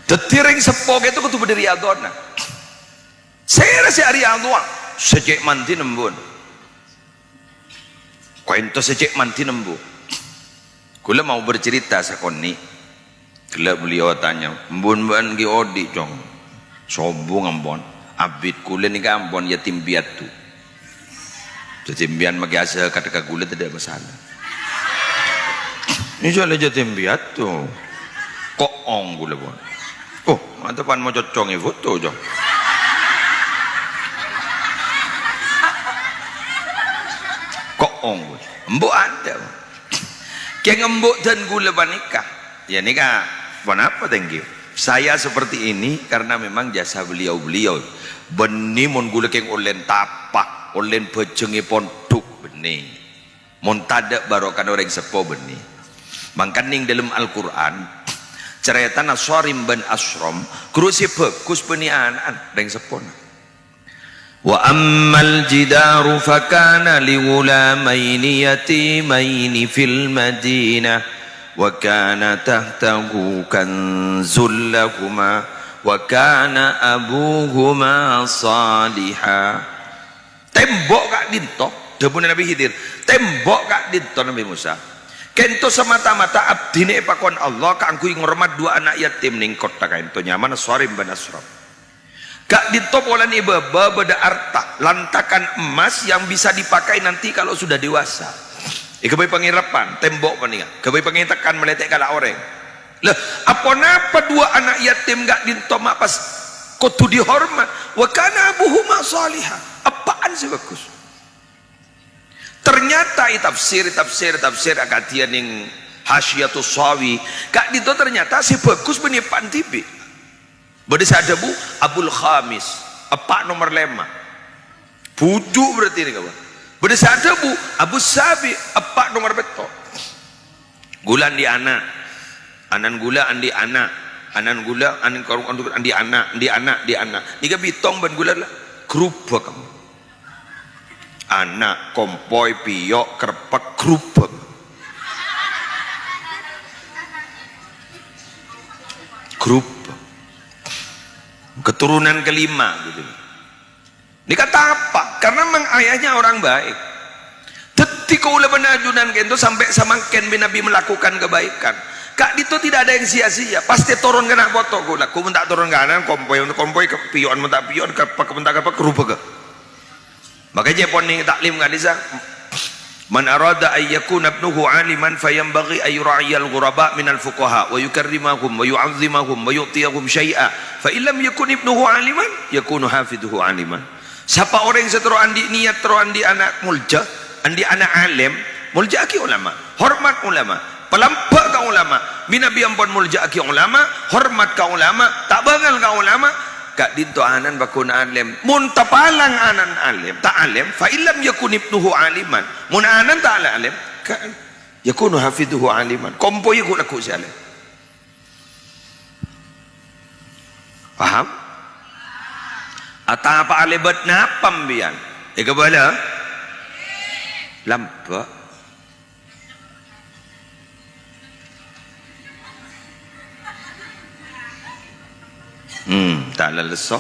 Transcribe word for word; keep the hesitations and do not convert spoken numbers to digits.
Dhâddhi rèng seppo kèto kodhu bâdâ riyadhâna. Sèra sè ariyadhâ? Sè cè' mandhi nembu. Ka'ènto sè cè' mandhi nembu. Kaulâ mau bercerita sakonè'. Ghellâ' beliau tanya, "Embu'en bâ'ân ghi' odi', Cong?" "Sobung ampon. Abit kaulâ nèka ampon yatim piatu." Dhâddhi sampèyan makè azakat ka kaulâ tadâ' masalah. Ini soal yatim piatu. Ko'ong kaulâ, pon. Oh, mantep pan mau cocong foto, Cong. Ko'ong kaulâ. Embu' adâ'. Kèng embu' dân kaulâ panèka. Ya nèka, ponapa, thank you. Saya seperti ini karena memang jasa beliau-beliau. Bânnè mon kaulâ kèng ollèna tapa', ollèna bhâjhengngè pondhuk, bânnè. Mon tadâ' barokana orèng seppo, bânnè. Mangkana neng dâlem Al-Qur'an, carètana Sharim bân Ashram, ghuru sè bhâghus bânnè ana'na rèng seppona. "Wa ammal jidaru fakana li ghulamaini yatimaini fil madinah, wa kana tahtahu kanzul lahuma, wa kana abuhuma saliha." Tembok ka'dinto, dhâbuna Nabbhi Khidir, tembok ka'dinto Nabbhi Musa. Ka'ènto samata-mata abdhina èpakon Allah kaangghuy ngormat duwâ ana' yatim neng kottha ka'ènto, nyamana Sharim bân Ashram. Ka'dinto polana è bâbâ bâdâ arta, lantakan emas yang bisa dipakai nanti kalau sudah dewasa. Èghâbây pangèrebbhân, tembok panèka. Ghâbây pangètekan malètè' kala orèng. Lah, aponapa duwâ ana' yatim ka'dinto ma' pas kodhu dihormat? "Wa kana abuhuma shaliha." Eppa'na sè bhâghus. Ternyata è tafsir, tafsir, tafsir akadhiyâ neng Hasyiatus Sawi, ka'dinto ternyata sè bhâghus bânnè eppa'na dhibi'. Bâdâ sè adhâbu Abul Khamis, eppa' nomer lèma'. Bhuju' berarti nèka, Pak. Bâdâ sè adhâbu Abu Sabi', eppa' nomer pètto'. Kaulâ andi' ana'. Ana'na kaulâ andi' ana'. Ana'na kaulâ andi' karung andi' ana', andi' ana', andi' ana'. Nèka bhitong bân kaulâ la. Grubhâk. Ana', kompoy, pèyo', kreppek, grubhâk. Grubhâk. Keturunan kelima gitu. Nèka tapa', karena memang ayahnya orang baik. Dhâddhi kaulâ bân ajunan ka'dinto sampè' samangkèn mè' Nabbhi melakukan kebaikan. Ka'dinto tidak ada yang sia-sia, pasti toron ka ana' poto kaulâ. Ghu mon ta' toron ka ana', kompoy, kompoy, pèyo'an mon ta' pèyo'an, kreppek mon ta' kreppek, grubhâk. Makanya pon neng taklim ka'dissa, "Man arada an yakuna ibnuhu aliman fayanbaghi an yura'iyal ghuraba minal fuqaha wa yukarrimahum wa yu'azzimahum wa yu'tiyahum syai'a. Fa illam yakun ibnuhu aliman, yakunu hafiduhu aliman." Sapa orèng sè terro andi' niyat, terro andi' ana' molja, andi' ana' alèm, molja'aghi ulama, hormat ulama, palambâ' ka ulama, mènabi ampon molja'aghi ulama, hormat ka ulama, ta' bângal ka ulama, ka'dinto ana'na pagghun alèm. Mon tapalang ana'na alèm, ta' alèm, fa illam yakun ibnuhu aliman, mon ana'na ta' alèm, ka-, yakunu hafiduhu aliman, kompoyya ghu-, lagghu' sè alèm. Paham? Atapa'a lèbât napa sampèyan? Èkabâlâ? Lambâ'. Hmm, ta' lallesso.